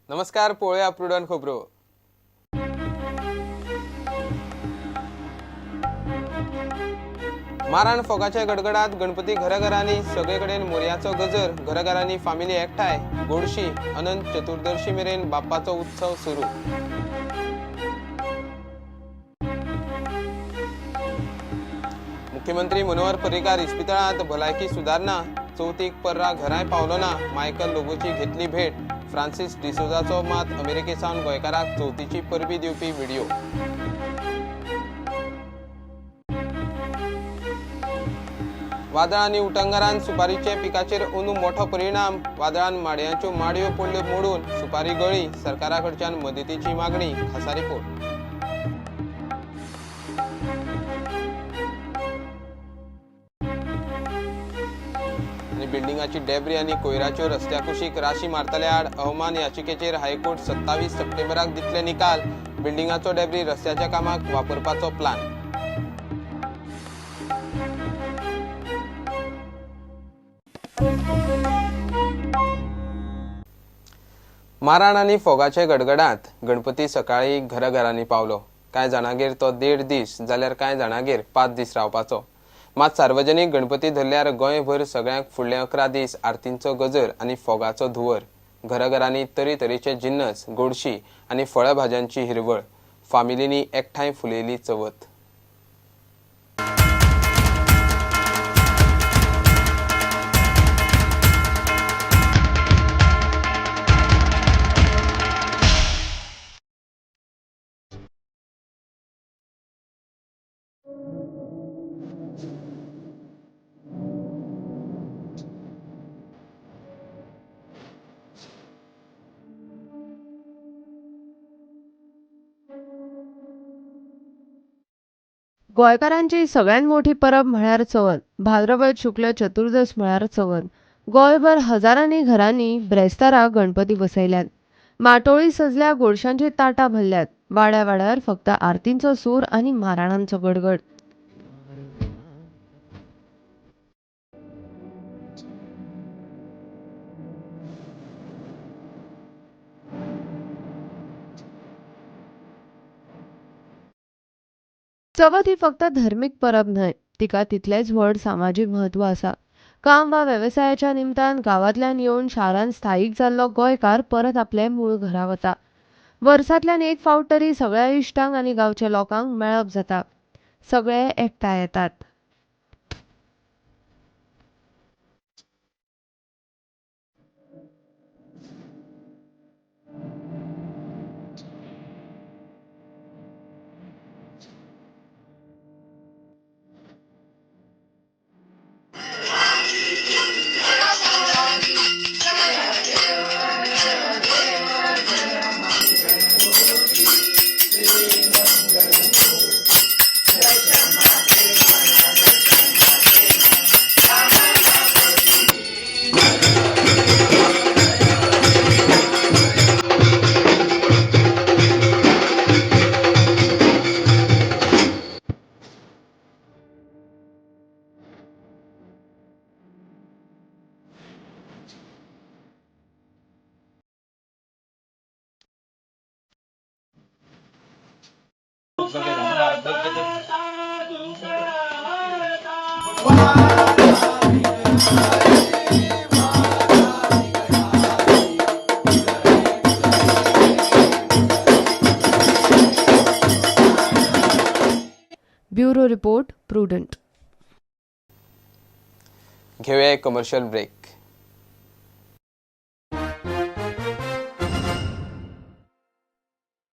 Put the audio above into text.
नमस्कार, पळोवया प्रुडंट खबरो. माराण फोगाच्या गडगडात गणपती घराघरांनी, सगळे कडेन मोरयाचो गजर, घराघरांनी फामिली एकठांय, गोडशी. अनंत चतुर्दशी मेरेन बाप्पाचो उत्सव सुरू. मुख्यमंत्री मनोहर पर्रीकार इस्पितळांत भलायकी सुदारणा. चवथीक पर्रा घरांय पावलो ना. मायकल लोबोची घेतली भेट. फ्रांसीस डिसोजाचो मात अमेरिके सावन गोंयकाराक चवथीची परबी दिवपी व्हिडिओ. वादळ आनी उटंगारान सुपारीच्या पिकाचेर अंदू मोठो परिणाम. वादळान माडयांच्यो माडयो पडल्यो मोडून, सुपारी गळी. सरकारा कडच्यान मदतीची मागणी. खासा रिपोर्ट. आनी बिल्डिंगाची डेब्री आनी कोयराच्यो रस्त्या कुशीक राशी मारतल्या आड अवमान याचिकेचेर हायकोर्ट 27 सप्टेंबराक दितले निकाल. बिल्डिंगाचो डेब्री रस्त्याच्या कामाक वापरपाचो प्लान. माराण आनी फोगाच्या गडगडात गणपती सकाळी घराघरांनी पावलो. कांय जाणागेर तो 1.5 दीस जाल्यार कांय जाणागेर 5 दीस रावपाचो. मात सार्वजनीक गणपती धरल्यार गोंयभर सगळ्यांक फुडले 11 दीस आरतींचो गजर आनी फोगाचो धुंवर. घराघरांनी तरेतरेचे जिन्नस, गोडशी आनी फळभाज्यांची हिरवळ. फामिलींनी एकठांय फुलयली चवथ. गोंयकारांची सगळ्यात मोठी परब म्हळ्यार चवथ. भाद्रपद शुक्ल चतुर्दश म्हळ्यार चवथ. गोंयभर हजारांनी घरांनी ब्रेस्तारा गणपती बसयल्यात. माटोळी सजल्या, गोडशांची ताटां भरल्यात. वाड्या वाड्यार फक्त आरतींचो सूर आनी माराणांचो गडगड. चवथ ही फक्त धर्मीक परब न्हय, तिका तितलेंच व्हड सामाजीक म्हत्व आसा. काम वा वेवसायाच्या निमतान गांवांतल्यान येवन शारांत स्थायीक जाल्लो गोंयकार परत आपले मूळ घरा वता. वर्सांतल्यान एक फावट तरी सगळ्या इश्टांक आनी गांवच्या लोकांक मेळप जाता. सगळे एकठांय येतात. Bureau report, Prudent. घेऊया एक कमर्शियल ब्रेक.